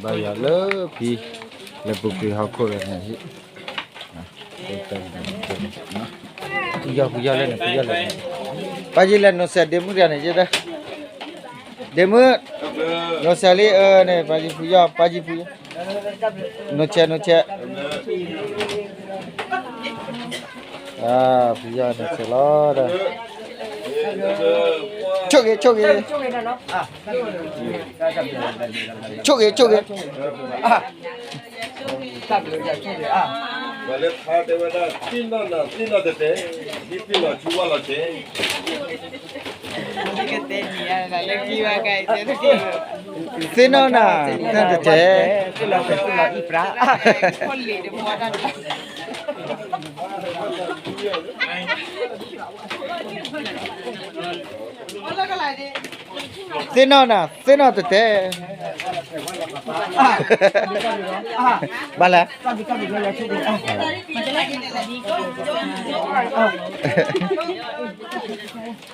ဘါယွၤလၢဖံ လဲၤပူၤကွံာ်ဟီၣ်ခိၣ်ဒီးန့ၣ်, ဖုယီၢ်ဖုယီၢ်လၢန့ၣ် ဖုယီၢ်လၢန့ၣ်, ပၢ်ယံၤလဲၤနိးစဲးဒ့မုၣ်တဂၤန့ၣ် ယဲဒၣ်, ဒ့မုၣ်, နိးစဲးလံအၢန့ၣ် ပၢ်ယံၤဖုယီၢ် ပၢ်ယံၤဖုယီၢ်, နိးဆဲးနိးဆဲး ဖုယီၢ်န့ၣ်စဲးလီၤဒီး, ဆိၣ်ဂ့ၤ ဆိၣ်ဂ့ၤ, ဆိၣ်ဂ့ၤ ဆိၣ်ဂ့ၤ, ပှၤလၢခါတဲဝဲဒၣ် သ့ၣ်နီၣ်နၤ သ့ၣ်နီၣ်တတဲ, ဒ်သ့ၣ်နီၣ်ဆူဝၣ်လီၤဆဲး သ့ၣ်နီၣ်နၤ သ့ၣ်နီၣ်တတဲ, သ့ၣ်နီၣ်နၤ သ့ၣ်နီၣ်တတဲ, ဘၣ်လဲၣ်,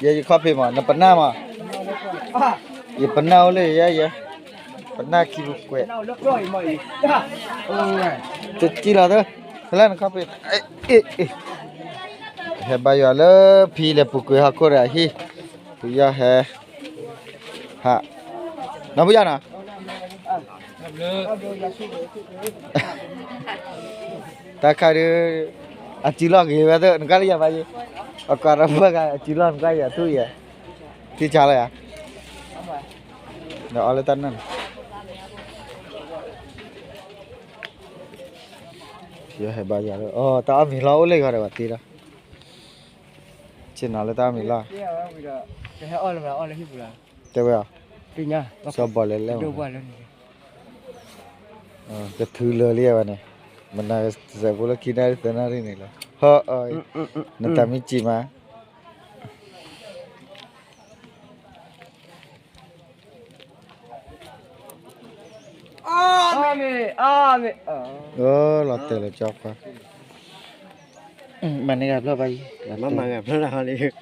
ယဲယခီၣ်ဖံးမး နပနၢ်မး, ယပနၢ်အိၣ်လၢယဲယဲ, ပနၢ်ခံပူၤကွဲး, တစံၢ်လီၤသၢ, ဖဲလၢနခီၣ်ဖံး, ဟဲဘါယွၤလၢဖံလဲၤပူၤကွံာ်ဟီၣ်ခိၣ်ဒီးအဟံၣ်, ဖုယီၢ်ဟဲ, ဟး, နီၢ်ဖုယီၢ်နီၤ တၢ်ခါဒုး, အစုလီၢ်ဂ့ၤဝဲသ့ၣ် နကွၢ်လၢယၤဘၣ်ယဲ, အကွၢ်ဒီးပှၤဂၤ အစုလီၢ်နကွၢ်ယၤထူၣ်ယဲ, ထံဆါလၢယၤ, ဒီးအီၤလၢတၢ်နၢ်န့ၣ်, ယဟဲဘါယွၤလၢ အီၤ တၢ်အီၣ်မ့ၤလီၢ်အိၣ်လၢယဂီၢ်ဒီး ပှၤတ့လီၤ, ဆ့ၣ်နီၤလၢတၢ်အီၣ်မ့ၤလီၢ်, တဲဝဲအီၤ, စီၤဘီလဲၤလဲၣ်, ကထုးလၢာ်လံဝဲန့ၣ်, မနၤစဲးဖိလၢခံနၣ်ရံၣ်သၢနၣ်ရံၣ်န့ၣ်လီၤ, ဟၢအီၤ, နတၢ်မံစံးမး လီၤတဲာ်လၢကၠီခွါ, မၤန့ၢ်ဂၤဖျၢၣ်ဘၣ်အံၤ, မၤဂၤဖျၢၣ်လၢဟီလံ,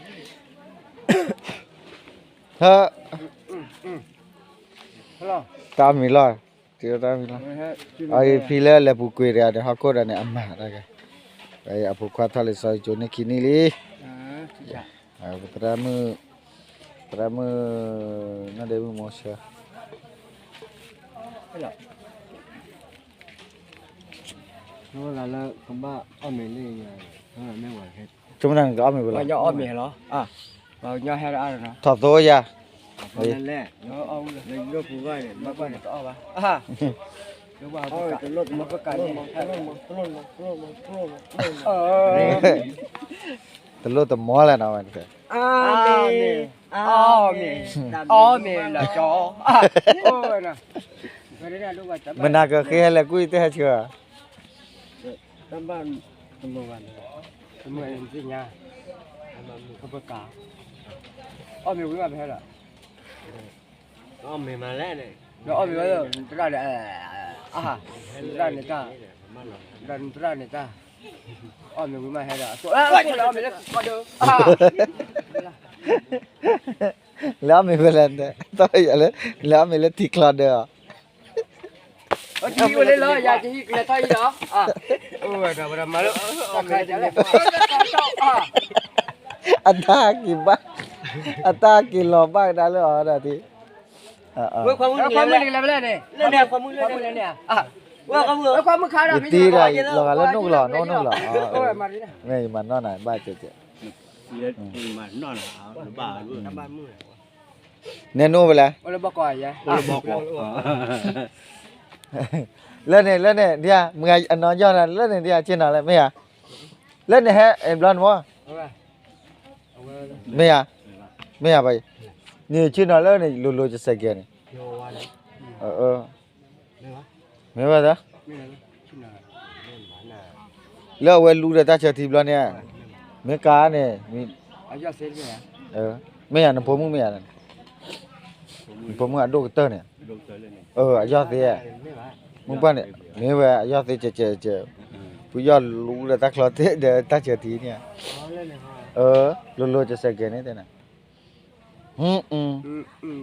ဟၢ, တၢ်မံၤလီၤ, တၢ်မံၤလီၤ, အဖံလၢလဲၤပူၤကွံာ်တဂၤန့ၣ် ဟီၣ်ခိၣ်ဒီးန့ၣ် အမၤတၢ်ဂၤ, အဖိခွါထီၣ်လံာ်စီဆှံကၠိန့ၢ်ခံနံၣ်လံ, သရၣ်မုၣ်, သရၣ်မုၣ်, နီၢ်ဒ့မုၣ်မိၤဆၢ ဆိကမိၣ်သးနကအီၣ်မ့ၤလီၤ, ထီၣ်သိယၤ, တလိၣ်တမီလဲၣ်နီၤဝဲ, အီၣ်မ့ၤ, အီၣ်မ့ၤ, မနၤကဃ့ဟဲလဲၤကွံာ်တဟဲဆှၢ, တမုာ်ဘၣ်, တမုာ်သ့ၣ်ညါ, ပက, အီၣ်မ့ၤဝံၤဘၣ်ဖဲလီၤ, အီၣ်မ့ၤမးလဲၣ်န့ၣ်, ဒီးအီၣ်မ့ၤဝဲ, သရၣ်ဒီး, အဟါ, သရၣ်န့ၣ်တၢ်, ဒီးသရၣ်န့ၣ်တၢ်, အီၣ်မ့ၤဝံၤမးဟဲဒီး, အီၣ်မ့ၤလၢထံချီဒၢ, လဲၤအီၣ်မ့ၤဖဲလဲၣ်, လဲၤအီၣ်မ့ၤလၢထံချီဒၢအီၤ ထံအိၣ်လၢလီၤ ယၤကဟံၣ်ကလဲၤထီၣ်အံၤဒီး, အတၢ်က့ၤဘၣ်, အတၢ်က့ၤလီၤဘၣ်ကဒါလၢအီၤဒၣ်ဒ်, ဝဲခွါမုၣ်န့ၣ်လဲၤဖဲလဲၣ်န့ၣ်, ဝဲခွါမုၣ်လဲၤန့ၣ်, ဝဲခွါမုၣ်ခါဒီး ယတ့ဒီးလီၤဂာ်လၢနူၢ်ကလီၤ နူၢ်နူၢ်ကလီၤ, မ့ၢ်ယမၤနီၢ်နၤဘၣ်ကဲကဲ, နဲနအိၣ်ဖဲလဲၣ်, လၢန့ၣ် လၢန့ၣ်ဒ်ဧါ, မုၢ်ဂၤအနီၢ်ယီၢ်နၤ လၢန့ၣ်ဒ်ဧါ ဆ့ၣ်နီၤလၢ မ့ၢ်ဧါ, လၢန့ၣ်ဟဲဘျီနမီၢ်, မ့ၢ်ဧါ, မ့ၢ်ဧါဘၣ်, န့ၣ်ဆ့ၣ်နီၤလၢန့ၣ် လိၤလိၤကစဲးကဲန့ၣ်, မ့ၢ်ဝဲသၢ လၢအဝဲလူဒီးတၢ်ဆၢထံဘျီန့ၣ်, မ့ၢ်ကါန့ၣ်, မ့ၢ်ယၤနဖိမုၣ်မ့ၢ်ယၤ, နဖိမုၣ်အဒိၣ်ကတၢၢ်န့ၣ်, အယီၢ်သ့, မုၢ်ပှၢ်န့ၣ်, မ့ၢ်ဝဲအယီၢ်သ့ကဲကဲကဲ, ဖုယီၢ်လူဒီးတၢ်ချီသ့ၣ်ဒီးတၢ်ဆၢထံန့ၣ်, လိၤလိၤကစဲးကဲန့ၣ်တဲန့ၣ်,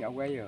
အဝဲယၤ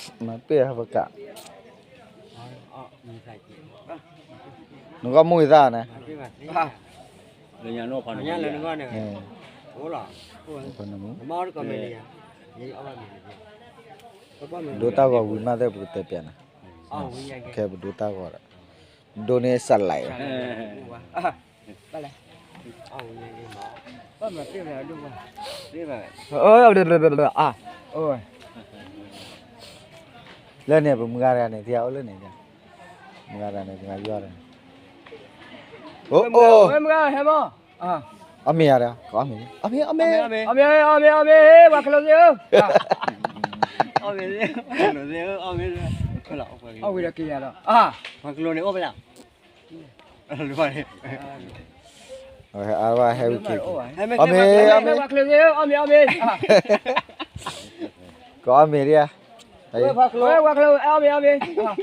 မၤပ့ၢ်ဟဲပကး, နဂီၢ်မူအံၤသၣ်န့ၣ်, ဒိတၢ်ဂီၤဝံၤမးသ့ၣ်ပကတဲပျးနၤ, ခဲပဒိတၢ်ဂီၤဒီး, ဒိန့ၢ်စလဲး, လၢန့ၣ် ပမုၢ်ဂၤတဂၤန့ၣ် သ့ၣ်အိၣ်လၢန့ၣ်, မုၢ်ဂၤတဂၤန့ၣ် မုၢ်ဂၤယီၢ်တဂၤ, အိၣ်အိၣ်, မုၢ်ဂၤဟဲမီၢ်, အီၣ်မ့ၤယၤဒီး ကအီၣ်မ့ၤ, အီၣ်မ့ၤ, အီၣ်မ့ၤ, အီၣ်မ့ၤ, ပှၤခလိာ်သ့ၣ်ဧၢ, အီၣ်မ့ၤ, အီၣ်မ့ၤ, အီၣ်မ့ၤ, ပှၤခလိာ်န့ၣ်အိၣ်ဖဲလဲၣ်, အဝဲဟဲဝံၤက့ၤ, အီၣ်မ့ၤ, အီၣ်မ့ၤ, ပှၤခလိာ်သ့ၣ်ဧၢ, အီၣ်မ့ၤ, အီၣ်မ့ၤ, ကအီၣ်မ့ၤဒံးဧါ, ပှၤခလိာ်, အီၣ်မ့ၤ, အီၣ်မ့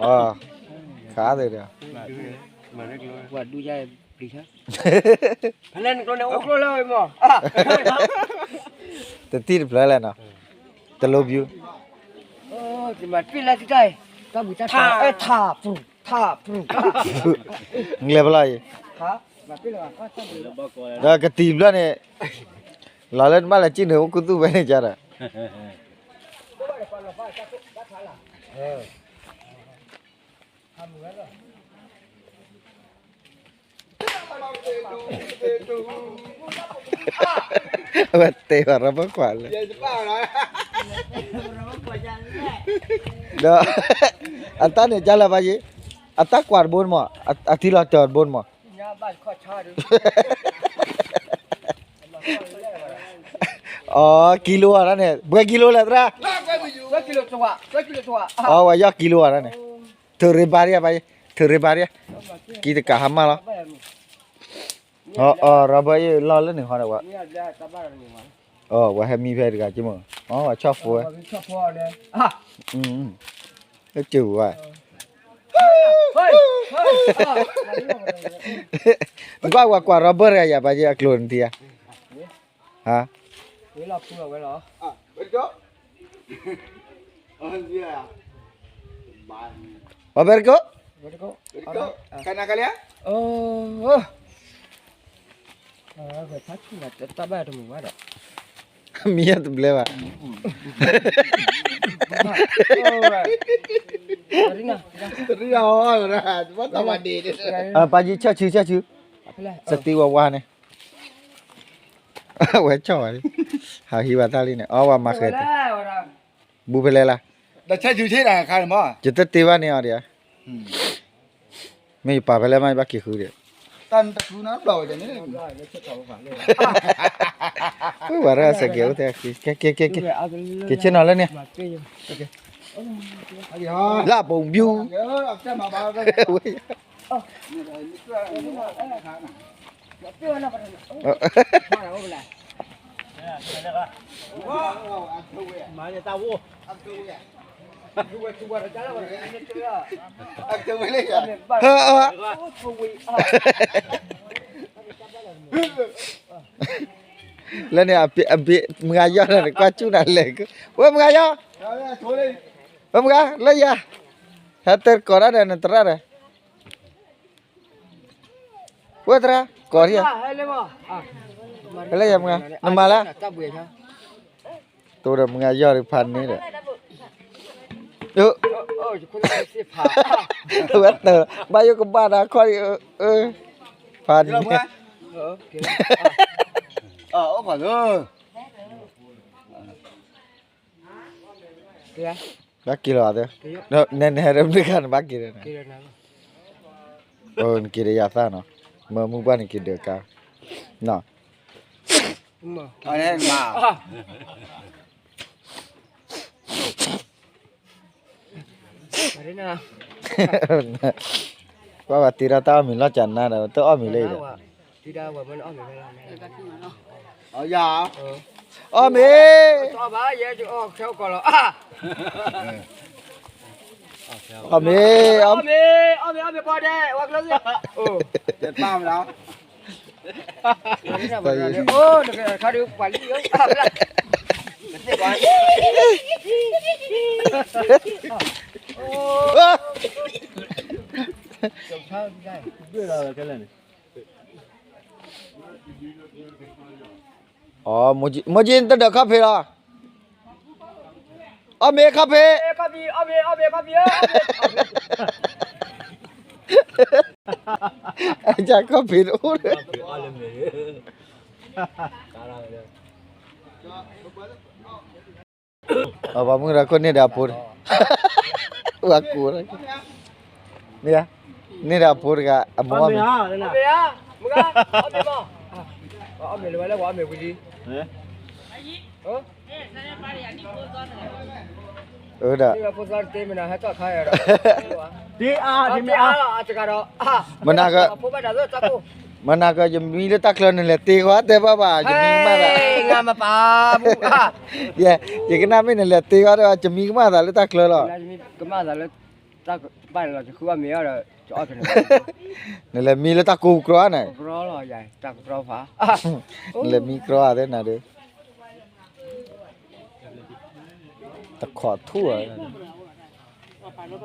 ၤ, ခါသ့ၣ်ဒီး, ဖဲလဲၣ်နကျိန့ၣ်အိၣ်ကျိလၢမီၢ်, တထံၣ်တဖျၢၣ်လဲၣ်နီၤ, တလိၣ်ဘျုး, ထါ, ထါ, ထါ, ငလဲၤဖဲလီၤအံၤ, ဒီးကတံၤဘျီန့ၣ်, လီၤလၢနဘၣ်လဲၤစံၣ်န့ၣ် အိၣ်ခူသူၣ်ဖဲန့ၣ်ကဒီး အဝဲတဲဘၣ်ရဘၢကွၢ်လၢ, ဒီး, အတၢ်န့ၣ်ကလၢဘၣ်ယ့ၣ်, အတၢ်ကွၢ်တဘိန့ၣ်မး, အထံလီၤတၢၤတဘိန့ၣ်မး, အီ, ကံလိဧါဒၣ်န့ၣ်, ဘှဲကံလိလဲၣ်သရၣ်, အီ, ဝဲယီၢ်ကံလိဧါဒၣ်န့ၣ်, ထုးရ့ဘါဒံးဘၣ်ယ့ၣ်, ထုးရ့ဘါဒံး, ကံတကးဟါမၢ်လီၤ, အီ, အီ, ရဘၢအံၤလီၤလၢန့ၣ်ဃီဒီးဝဲ, အီ, ဝဲဟဲမံဖဲတဂၤက့မး, အီ, ဝဲဆီၣ်ဖိဝဲ, ကၠူဝဲ, နကွၢ်ဝဲကွၢ်ရဘၢတဂၤယၤဘၣ်ယ့ၣ်အကျိၤနထံဧါ, ဟါ, ပှၤဘဲတကိး, မံယတဘျဲဘၣ်, ပၢ်ယံၤဆၢၣ်ဆူဆၢၣ်ဆူ, စတံဝဲဝါန့ၣ်, ဝဲဆီၣ်ဝဲလံ, ဟးဟံးဘၣ်တၢ်လံန့ၣ်, အီဝဲမၤဃဲၤ, ဘူးဖဲလဲၣ်လၢ, ယတတ့ဘၣ်န့ၣ်အီၤဒံး, မ့ၢ်ယပာ်ဖဲလဲၣ်မး ယဘၣ်က့ၤဃုဒီး, ဝဲဝဲရၢစဲးကဲၤအိၣ်ထဲ, က့ၤဆ့ၣ်နီၤလၢန့ၣ်, လၢအပူၤဘျူး လၢန့ၣ် အဘ့ၣ်မုၢ်ဂၤယီၢ်န့ၣ် ကွၢ်ကၠူၣ်နၤလဲၣ်, ဝဲမုၢ်ဂၤယီၢ်, ဝဲမုၢ်ဂၤ လၢယၤ, ဟဲတဲကိးတၢ်ဒီးနသရၣ်ဒီး ဝဲသရၣ် ကိးထံၣ်ဧါ, ဟဲလၢယၤမုၢ်ဂၤ နမၤလၢ တိၢ်ဒီးမုၢ်ဂၤယီၢ်ဒီးဖးန့ၣ်ဒီး, ဝဲတၢ် ဘၣ်ယိၣ်ကဘၣ်ဒီးခီၣ်ဒံး, ဖးန့ၣ်, ဘၣ်က့ၤလီၤသ့, နဲနဟဲဒီးမုၢ်ခါနဘၣ်က့ၤဒီး, နက့ၤဒီးယၤသၣ်နီၤ, မ့ၢ်မုၢ်ပှၢ်နက့ၤဒၢးကါ, နီၤ ကွၢ်ဝဲတ့ထီၣ်တၢ်အီၣ်မ့ၤလီၢ်ကနါဒီး တအီၣ်မ့ၤလၢအံၤဒီး, အီၣ်မ့ၤ, အီၣ်ဘၣ်ယဲ ယအီၣ်ခဲအီၣ်ကီးလီၤ, အီၣ်မ့ၤ, အီၣ်မ့ၤ, အီၣ်မ့ၤ, အီၣ်မ့ၤ, ပှၤဒဲး, ဝဲကျိၣ်စ့, အိၣ်, တပၢ်မလား, အိၣ်, နကခါဒုးပှၤလံ, မိၢ်ကၠံ တဒၢးခီၣ်ဖံးလီၤ, အီၣ်မ့ၤခီၣ်ဖံး, အီၣ်ခီၣ်ဖံးတအိၣ်ဒီး, ပှၤမုၢ်ဒီးခိၣ်န့ၢ်ဒီးအဖိ, ဝဲကိး, န့ၢ်ဒီးအဖိတဂၤ အမိၢ်အီၣ်မ့ၤ, အီၣ်မ့ၤလၢဝဲလၢပှၤအီၣ်မ့ၤဝံၤလံ, အၢဒီး, မနၤက, မနၤက ယမံလၢတၢ်ချၢ နလဲၤတ့ကွၢ်တဲဘၣ်ဘၣ် ယမံကမၣ်သး, ယကနၣ်မ့ၢ်နလဲၤတ့ကွၢ်တဲဘၣ် ယမံကမၣ်သးလၢတၢ်ချၢလီၤ, ကမၣ်သးလၢတၢ်ဘၣ်န့ၣ်လီၤ ယဃုအီၣ်မ့ၤအီၤဒီး, နလဲၤမံလၢတၢ်ကိးကြီန့ၣ်, နလဲၤမံကြီသ့ၣ်နၤဒီး, တခိးထူၣ်ဧါ, အီ, အီၣ်မ့ၤ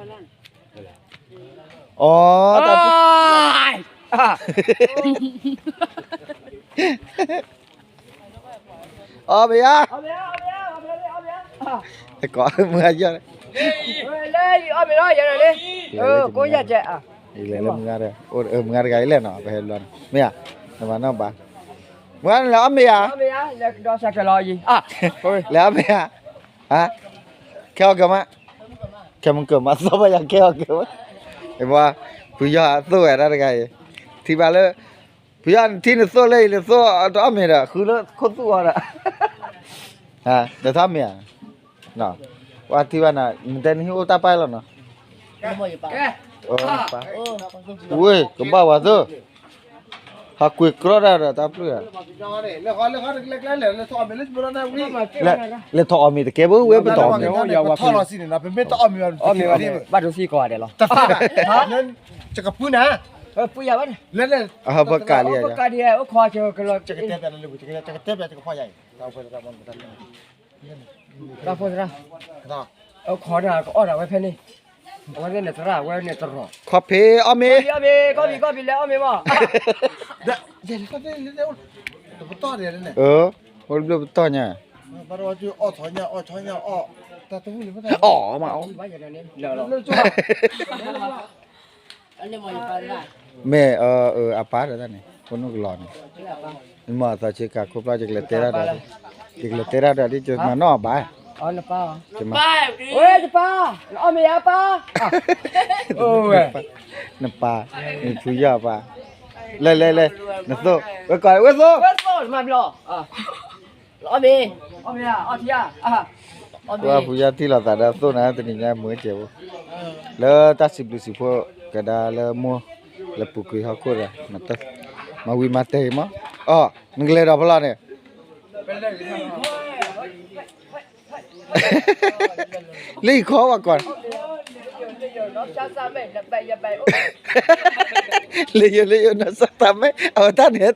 ဧါ, ကိးမုၢ်ဂၤယီၤ, လဲၤလၢမုၢ်ဂၤ, မုၢ်ဂၤတဂၤအံၤလဲၣ်နီၤ ပဟဲလီၤန့ၣ် မ့ၢ်ဧါ, နမၤနီၢ်ဘၣ်, မုၢ်ဂၤန့ၣ်လဲၤအီၣ်မ့ၤဧါ, လဲၤအီၣ်မ့ၤဧါ, ခဲအီၣ်ကမၣ်, ခဲမုၢ်ကၢၢ်မး သီၣ်ဘၣ်ယၤခဲအီၣ်ကမၣ်, ပှၤ, ဖုယီၤအသိၣ်ဝဲဒၣ်တဂၤအံၤ, ထံၣ်ဘၣ်လၢ, ဖုယီၤနထံၣ်နသိၣ်လၢအံၤ နသိၣ်တအီၣ်မ့ၤဒီး ဃုလၢခိၣ်သူၣ်အီၤဒီး, နထီၣ်မ့ၤဧါ, ပှၤထံၣ်ဘၣ်နၤ နတဲနဟံၣ်အိၣ်တၢ်ပာ်လီၤနီၤ, ဝ့ၢ် ကဘၣ်ဝဲသၢ, ဟးကွံာ်ကြီတၢ်ဒီးတၢ်ပျုၢ်ဧါ, လဲၤထီၣ်အီၣ်မ့ၤတကဲဘၣ် ဝဲပတအီၣ်မ့ၤ, ဘၣ်ဒိသံကိးဂၤဒဲးလီၤ, ကပုနၤ, အဟၢဖၢကးလံ, တၢ်ဖိသရၣ်, အိၣ်ခိးဒၣ်ကအီၣ်ဒၣ်ဝဲဖဲန့ၣ်, အဝဲသ့ၣ်န့ၣ်သရၣ် အဝဲန့ၣ်တရီး, ခီဖံးအီၣ်မ့ၤ, ကီၢ်ဖံး ကီၢ်ဖံး လဲၤအီၣ်မ့ၤမး, တပတီၢ်န့ၣ်, အိၣ်တဘျုးပတီၢ်ညါ, အီၣ်မး, မ့ၢ်အပၢ်ဒီးတၢ်န့ၣ် ဖိနုၢ်ကလီၤန့ၣ်, မ့ၢ်အသးဆ့ကၤခိၣ်ဖျီၣ် ယကလဲၤတဲတၢ်ဒီး, ယကလဲၤတဲတၢ်ဒီးဒ်ယမၤနီၣ်အီၤဘၣ်, ဝဲယပၢ်, နအီၣ်မ့ၤယါပၢ်, နပၢ်, နဖုယီၤပၢ်, လဲၤလဲၤလဲၤ, နသိၣ်, ဝဲကိးဝဲသိၣ်, မၤဘျီ လီၤအီၣ်မ့ၤ, အီၣ်မ့ၤဧါ, အီၣ်ထံဧါ, အီၣ်မ့ၤ, ပှၤဖုယီၤထံၣ်လိာ်သးဒီးသိၣ်နၤ တနံၤညါမုာ်ကဲးဖိ, လၢတၢ်စံးဘျုးစံးဖှိၣ်ကဒါလၢမိၢ်, လၢပူၤကွံာ်ဟီၣ်ခိၣ်ဒီး, မၤဝံၤမၤတဲာ်မး, အီ, နကလဲၤဒီးဖဲလီၤန့ၣ် လၢယခီဝဲကွၢ်, လၢယိၤလၢယိၤနီၢ်ဆါသးမဲ, အဝဲတၢ်န့ၣ်,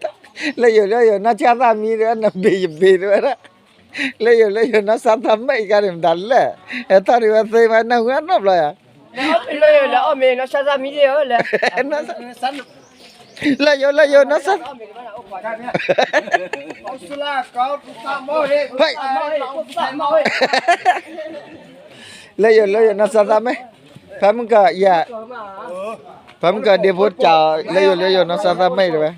လၢယိၤလၢယိၤနီၢ်ဆါသးမံဒီး နဘ့ၣ်ယဘ့ၣ်တဝဲဒၣ်, လၢယိၤလၢယိၤနီၢ်ဆါသးမဲအံၤကါန့ၣ် မတၤလဲၣ်, ဟဲထီၣ်ဒံးဝဲသ့မး နၢ်ဟူအနီတဘျီယၤ, လၢယိၤလၢယိၤနီၢ်ဆါသးမံ, လၢယိၤလၢယိၤနီၢ်ဆါ လၢယိၤလၢယိၤနီၢ်ဆါသးမဲ, ဖဲမုၢ်က, ဖဲမုၢ်ကဒ့ဖိစး, လၢယိၤလၢယိၤနီၢ်ဆါသးမဲတဝဲ,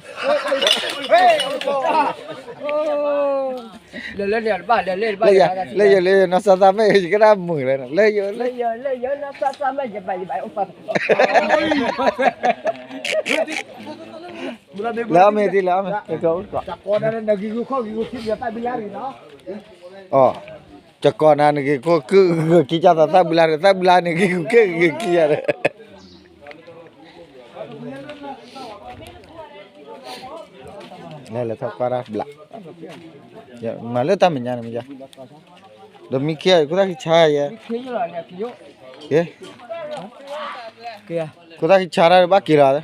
လၢယိၤလၢယိၤနီၢ်ဆါသးမဲ ယကဒၣ်မုာ်လဲၣ်, လၢယိၤလၢယိၤ, လဲၤအီၣ်မ့ၤတံၢ်လဲၤအီၣ်မ့ၤ, ကကိးနၤနဂ့ၤခိၣ်ကဂ့ၤခံကသး သၣ်ဘုလါန့ၣ် သၣ်ဘုလါန့ၣ်ဂ့ၤဂုာ်က့ၢ်ဂ့ၤခံဂၤဒီး, လဲၤလဲၤထီၣ်ကွၢ်တၢ်ဘျး, မၤလၢတၢ်မဲာ်ညါန့ၣ်မ့ၢ်ယါ, ဒီးမံခ့အခိၣ်သၣ်ခံဆါယဲ, ယဲ, ခိၣ်သၣ်ခံဆါတၢ်ဘၣ်က့ၤလီၤ,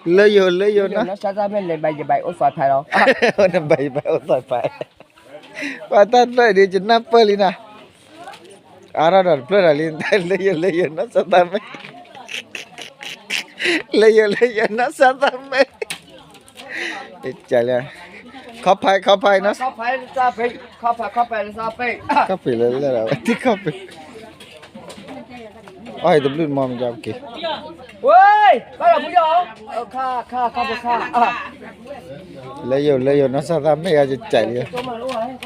လၢယိာ်လၢယိာ်နီၤ, နဘၣ်ယဘၣ်အိၣ်သီဖဲလီၤ, နဘၣ်ယဘၣ်အိၣ်သီဖဲ, ပှၤတၢ်တဖျၢၣ်ဒ်ကနၢ်ပၢၢ်လံနီၤ, အါထီၣ်ဒီးတဖျၢၣ်ဒီးလံ, လၢယိာ်လၢယိာ်နီၢ်သးသးမဲ, လၢယိာ်လၢယိာ်နီၢ်သးသးမဲ, ခီဖးခီဖးနီၤ, ခီဖးလၢလၢ, အီၣ်တဘျုးမီမကက့ၤ, လၢယိာ်လၢယိာ်နီၢ်သးသးမဲ အကစဲးလံ, ဆၢတိၢ်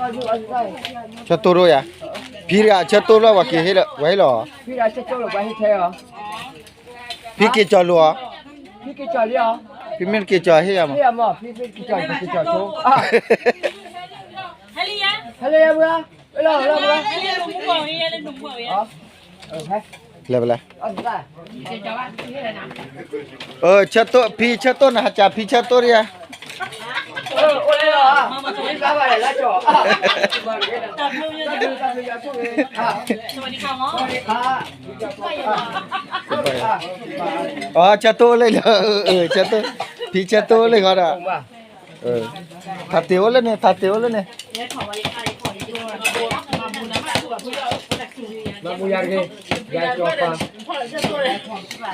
ဒိၣ်ယၤ, ဖံတဂၤဆၢတိၢ်လၢပှၤက့ၤဟ့ၣ်လီၤ, ဖံက့ၤကၠီၤလိာ်အီၤ, ဖံမ့ၢ်တက့ၤကၠီၤဟ့ၣ်ယၤမး, လဲၤပလဲၤ, ဆၢတိၢ် ဖံဆၢတိၢ်နဟးကၢ်ဖံဆၢတိၢ်ဒံးဧါ, အဆၢတိၢ်အိၣ်လၢလီၤ, ဆၢတိၢ် ဖံဆၢတိၢ်အိၣ်လၢဃီဒီး, ထးတ့ၢ်အိၣ်လၢန့ၣ် ထးတ့ၢ်အိၣ်လၢန့ၣ်,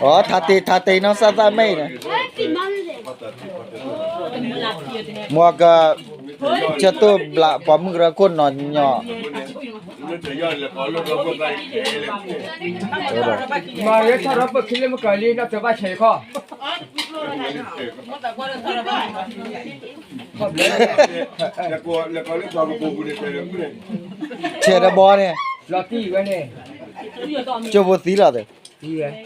အထးတ့ၢ် ထးတ့ၢ်နီၢ်သးသးမဲအံၤန့ၣ်, မ့ၢ်က ဆၢတိၢ်ဘျးပှၤမုၣ်ကရၢခိၣ်နီၢ်ညီၣ်, မၤရထီၣ်ဒီးပခံလၢမကၤလံ နီၢ်တဘၣ်ဆဲးခီ, ဆဲးဒီးဘီန့ၣ်, လီၤတံၢ်ဝဲန့ၣ်, ကၠိဖိသံလီၤသ့ၣ်,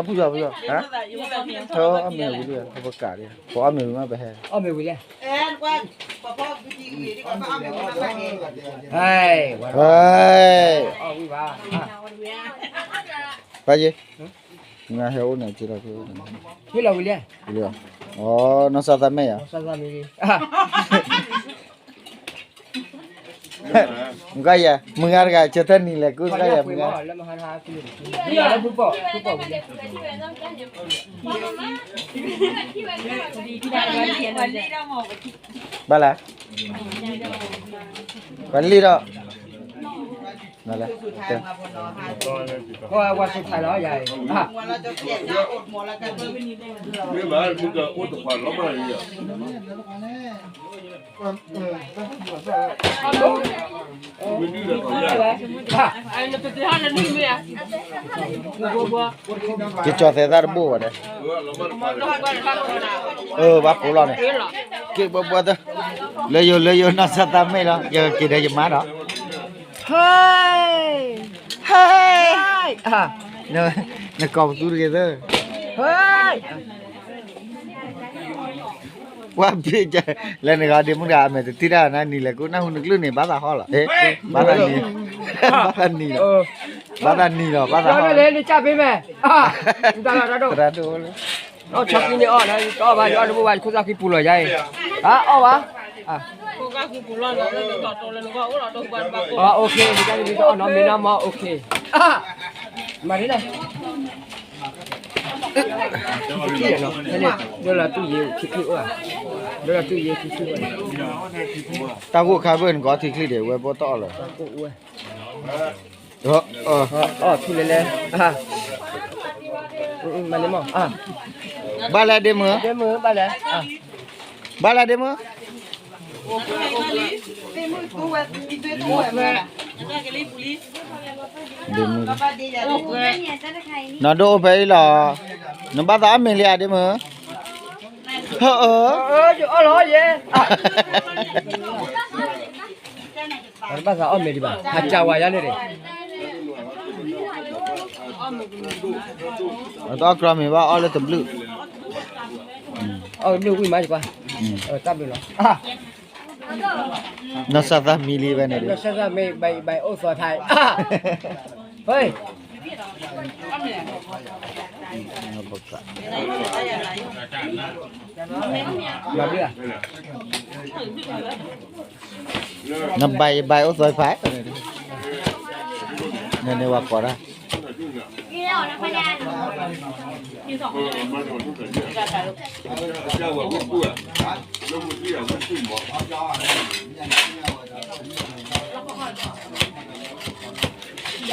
ဖုယီၤဖုယီၤ, အီၣ်မ့ၤဝံၤလံ ပကးလံ ပအီၣ်မ့ၤဝံၤမးပဟဲ, အီၣ်မ့ၤဝံၤလံ, ပၢ်ယ့ၢ်, ဟ့ၣ်လီၤဝံၤလံ, အီ နီၢ်သးသးမဲယၤ, မုၢ်ဂၤယၤ မုၢ်ဂၤတဂၤ ကၠိတၢ်နံၤလဲၣ် ကူတဂၤယၤ မုၢ်ဂၤ, ဘၣ်လဲၣ်, ပလံၣ်ဒီး, က့ၤကၠီၤသဲသၣ်တဘိၣ်ဘၣ်ဒီး, အၢ ဘၣ်ကိးလီၤန့ၣ်, က့ၤဘှီဘှီသၢ, လၢယိာ်လၢယိာ်နီၢ်သးသးမဲလီၤ ယက့ၤဒီးယမါဒီး, ဟဲ, ဟဲ, နကိးပသူတဂ့ၤသၢ, ပှၤဘ့ၣ်က လၢနဂၤဒ့မုၣ်တဂၤ အမဲာ်တထံၣ်တၢ်နၤနံၤလဲၣ် ကူနၢ်ဟူနကလုၢ်န့ၣ် ဘၣ်သးဟီလီၤ, ဘၣ်သးနံၤ, ဘၣ်သးနံၤလီၤ, ဘၣ်သးနံၤလီၤ ဘၣ်သးဟီလီၤ, သရၣ်ဒိၣ်, အီၣ်ဆီကံန့ၣ်အီၣ်လၢ တအီၣ်ဘၣ် ယအီၣ်တဘိဘၣ် ခိၣ်သၣ်ဃံပူၤလီၤယါအံၤ, အီၣ်ဘၣ်, မ့ၢ်တအီၣ်နီတမံၤ မ့ၢ်နီၢ်မီၢ် OK, မၤဒ်လဲၣ်, ဒိလီၤတူၢ်ယ့ၣ်ခံချံအိၣ်ဧါ, ဒိလီၤတူၢ်ယ့ၣ်ခံချံအိၣ်, တၢ်ဂိၢ်ခါဘၢၣ်နကီထံချံဒံး ဝဲဘီတအီၣ်လၢၤ, အီၣ်ထူလဲၤလဲၤ, မၤန့ၣ်မီၢ်, ဘၣ်လဲၣ်ဒ့မုၢ်, ဘၣ်လဲၣ်ဒ့မုၢ် ဒ့မုၢ်, နဒိၣ်အိၣ်ဖဲအံၤလီၤ, နဘၣ်သးအီၣ်မ့ၤလံဧါဒ့မုၢ်, ဟၢအၢ, ယအီၣ်လီၤယဲ, ဘၣ်သးအီၣ်မ့ၤဒံးဘၣ် ဟးကၢဝဲယါန့ၣ်, အတအီၣ်ကြီမ့ၤဘၣ် အီၣ်လၢတဘျုး, အီၣ်တဘျုးဝံၣ်မးကွၢ်, တၢ်ဘျုးလီၤ. နီၢ်စၢ်သၣ်မံလံဝဲန့ၣ်, နီၢ်စၢ်သၣ်မံ ဘၣ်အိၣ်သီထါ, ဟဲ, နဘၣ်ယဘၣ်အိၣ်သီဖး, နန့ၣ်ဝဲကိးဒၣ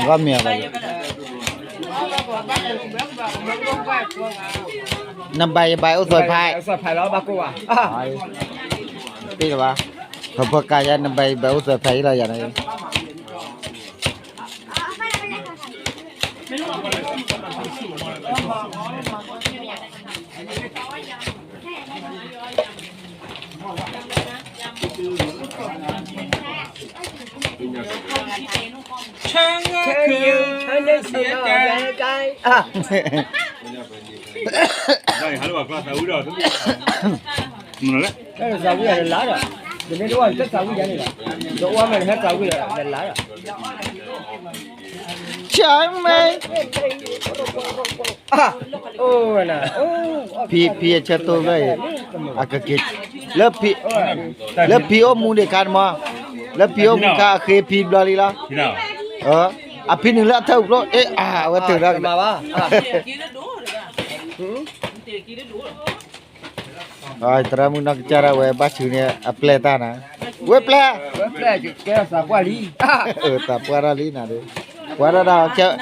် ဘၣ်မ့ၢ်ဘၣ်, နဘၣ်ယဘၣ်အိၣ်သီဖး, သီဖးလီၤဘၣ်ကိၢ်ဘၣ်, တ့ၢ်လၢၤဘၣ်, ဖၢဖၢကါယါ နဘၣ်ယဘၣ်အိၣ်သီဖးအံၤလီၤယၤန့ၣ် ဆၢဂ့ၤဆၢဂ့ၤဆၢဂ့ၤ, သးဝံၣ်ဒီး တသးဝံၣ်ယၤန့ၣ်လီၤ, တအိၣ်ဝဲမ့ၢ်တသးဝံၣ်ယၤန့ၣ်လီၤ, ဆၢမ့ၢ် ဖံဖံအဆၢတိၢ်ဘျီအံၤ, အကက့ၤ, လၢဖံ, လၢဖံအိၣ်မူဒံးခါန့ၣ်မး, လၢဖံအိၣ်မူခါအဃ့ဖံဘျီလံလီၤ, အဖံနုာ်လၢအထၢၣ်ပျိ, အဝဲတုၤဒီး, သရၣ်မုၣ်နီၢ်ကစၢ်ဒၣ်ဝဲဘၣ်ဆူန့ၣ် အပျဲၢ်တၢ်နၤ, ဝဲပျဲၢ်, သးပှၢ်လံ, သးပှၢ်တၢ်လံနၤဒီး, ပှၤဒၣ်ဒၣ်,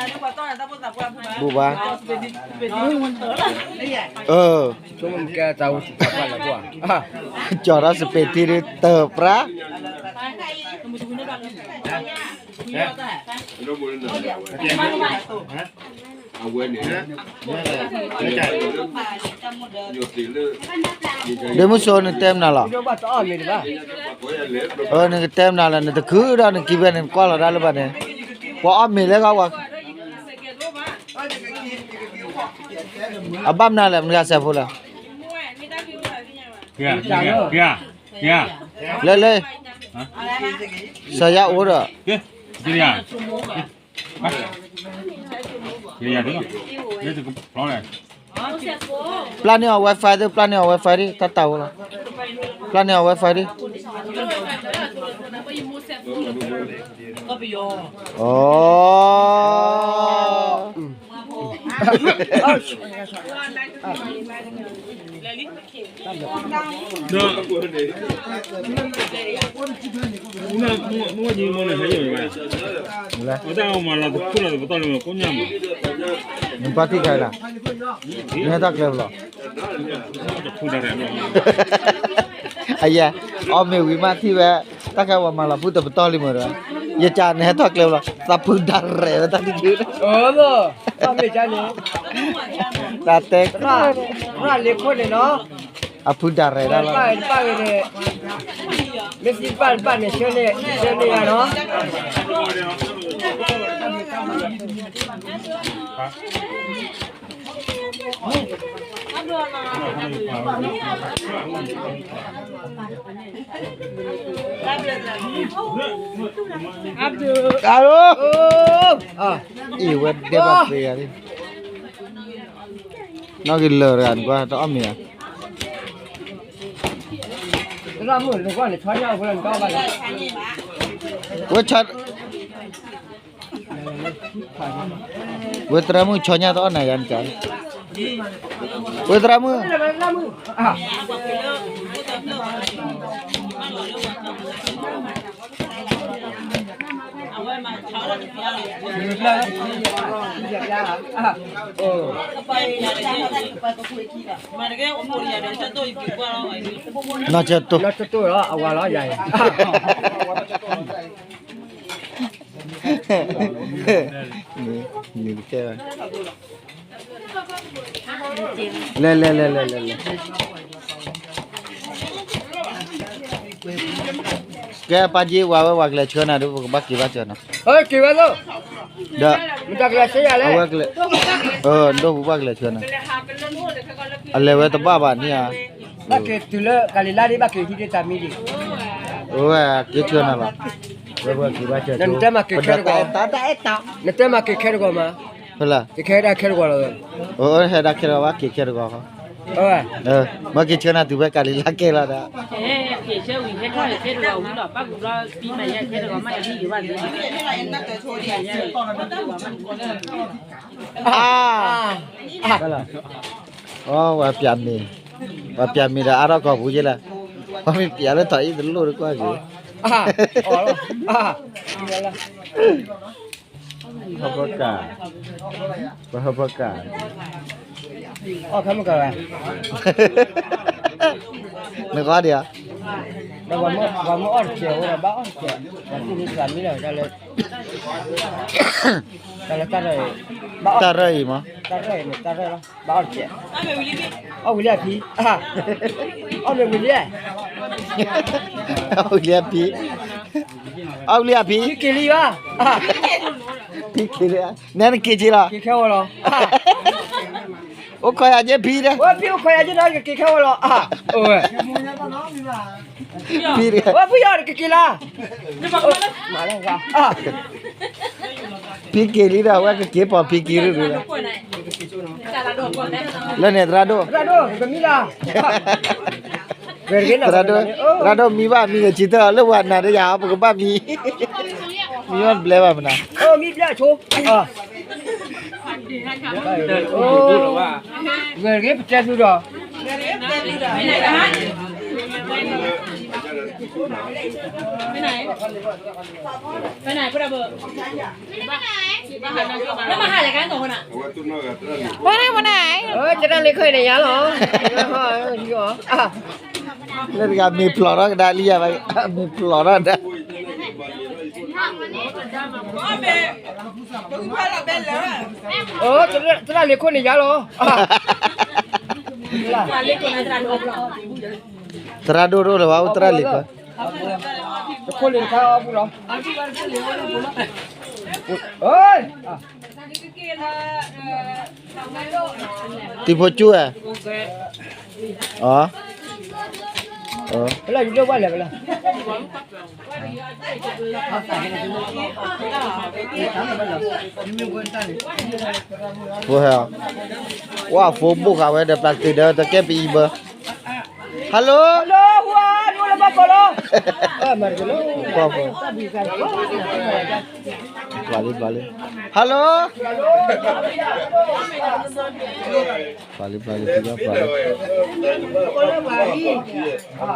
ဘူၣ်ဘၣ်, ကၠီၤထီၣ်စပံးထံဒုးတၢ်ပြၢ် ဒ့မုၣ်စိ နတဲမနုၤလီၤ, နကတဲမနုၤလီၤ နတခုဒီးနကံဝဲန့ၣ် နကွၢ်လီၤဒၣ်လၢဘၣ်န့ၣ်, ပှၤအီၣ်မ့ၤလၢဂီၢ်ဝဲ, အဘၣ်မနုၤလဲၣ် မနုၤဂၤစဲးဖိလဲၣ်, လၢလၢ, စီၤယါအိၣ်ဒီး ပျၢ်န့ၢ်အီၤ Wi-Fi သ့ၣ်, ပျၢ်န့ၢ်အီၤ Wi-Fi ဒ် တၢ်တၢ်အိၣ်လီၤ, ပျၢ်န့ၢ်အီၤ Wi-Fi ဒ်, အိ, နဘၣ်ထံၣ်ခဲလၢာ်, နဟဲထီၣ်ကျဲလီၤ, အယဲ, အီၣ်မ့ၤဝံၤမးထံၣ်ဝဲ, တၢ်ခဲဝဲမၤလီၤဖုတပတီၢ်လံမ့ၢ်ဒီး, ယကနဟဲထီၣ်ကျဲလီၤ သးဖုဒၣ်ရဲၣ်ဝဲတၢ်တယုၢ်, တၢ်တဲ, အဖုဒၣ်ရဲၣ်ဒၣ်လီၤ, မ့ၢ်သံတပၣ်တပၣ်န့ၣ် ဆၢန့ၢ်ယၤလီၤ. အံၤဝဲဒဲးဘၣ်သ့ဂၤ, နီၢ်က့ၤလၢာ်တဂၤန့ၣ်ကွၢ် တအီၣ်မ့ၤဧါ, ဝဲ, ဝဲသရၣ်မုၣ်ဆီညၣ်တအီၣ်နၤယၤန့ၣ်, ဝဲသရၣ်မုၣ် နီၢ်ကၠၢတိၢ်, နီၢ်ကၠၢတိၢ်လီၤ အဝၤလီၤယၤအံၤ, နကဲ, လဲၤလဲၤလဲၤလဲၤလဲၤလဲၤ, ကဲပၢ်က့ၤဝၤဝဲ ဝၤကလဲၤဆှၢနၤဒီး ပကဘၣ်က့ၤဘၣ်စၢၤနီၤ, ဒီး, အဝဲကလဲၤ, ဒိၣ်ပူၤဘၣ်ကလဲၤဆှၢနၤ, အလဲၤဝဲတဘၣ်ဘၣ်န့ၣ်ဧါ, ဘၣ်က့ၤတုၤလၢကၤလံၤလါဒ် ဘၣ်က့ၤဟံးဒ်တၢ်မံဒံး, ဝဲက့ၤဆှၢနၤလီၤ, ဝဲက့ၤဘၣ်စၢၤ, နတဲမၤက့ၤခဲတဂီၤ, နတဲမၤက့ၤခဲတဂီၤမး, ဟဲဒၣ်ခဲတဂီၤဘၣ် ဟဲဒၣ်ခဲတဂီၤဘၣ် က့ၤခဲတဂီၤဃီ မ့ၢ်က့ၤဆၢနၤတုၤဖဲကၤလံၤလါကဲလီၤဒီး, အဝဲပျးမ့ၤ, ပှၤပျးမ့ၤဒီးအါထီၣ်ကီၢ်ပူၤယဲလဲၣ်, ပှၤမ့ၢ်ပျးလၢထီၣ်အံၤတလိၣ်တကွၢ်က့ၤ ဟၢဖီကၤ, ပဟၢဖီကၤ, နဂီၢ်ဒံးဧါ, ပှၤမ့ၢ်အီၣ်တစဲးဝဲဒီး ဘၣ်အီၣ်တစဲး, ပှၤသူၣ်မံသးမံလီၤ, တၢ်လၢတၢ်ရၢၢ်အံၤ, တၢ်ရၢၢ်အံၤမး, တၢ်ရၢၢ်အံၤန့ၣ် တၢ်ရၢၢ်လီၤ, ဘၣ်အီၣ်တစဲး, အီၣ်ဝံၤလံအဖံ, အီၣ်မ့ၢ်ဝံၤလံ, အီၣ်ဝံၤလံအဖံ, အီၣ်ဝံၤလံအဖံ, ဖံက့ၤလံဘၣ်, ဖံက့ၤလံ, နဲနက့ၤက့ၤလီၤ, က့ၤခဲဝဲလီၤ အိၣ်ခိးယၤက့ဖံဒီး, ဝဲဖံအိၣ်ခိးယၤက့ဒီး ကက့ၤခဲဝဲလီၤ, ဖံ, ဝဲဖံယီၤကက့ၤလီၤ, ဖံက့ၤလံဒီး ဝဲကက့ၤပိာ်ဖံက့ၤရူၢ်ရူၢ်လီၤ, လၢန့ၣ်သရၣ်ဒိၣ်, သရၣ်ဒိၣ်, သရၣ်ဒိၣ်မံဘၣ်မံ ဂဲၤဆံတၢ်လၢဝဲနၤဒီးယၤ ပကဘၣ်မံ, မံဘၣ်ဘျဲဘၣ်မနၤ, မံဘျဲဆိ ဂဲၤဂ့ၤ ပတဲသုဒီး, ဝဲန့ၣ်ဝဲန့ၣ်, ကနၣ်လၢခဲအံၤန့ၣ်ယါလီၤ, လၢတဂၤမ့ၢ်ဖျိးထီၣ်ကဒါလံယၤဘၣ်, မ့ၢ်ဖျိးထီၣ်ကဒါလံယၤဘၣ်, သရၣ်လံခိၣ်န့ၣ်ယါလီၤ, သရၣ်ဒိၣ်ဒိၣ်လၢၤဘၣ် အိၣ်သရၣ်လံခိၣ်, တခိၣ်လံတခါအီၣ်ပူၤလီၤ, တံၤဖိကၠူၣ်ဧါ, အီ, လၢယဒိၣ်ဘၣ်လဲၣ်, ဖိဟဲ, ဝဲဖိဘိၣ်ဃာ်ဝဲဒီး plastic ဒီး တကဲပအံၤဘၢ, hello, hello, ပှၤလံ ပှၤလံ, hello, ပှၤလံ ပှၤလံ ပှၤလံ,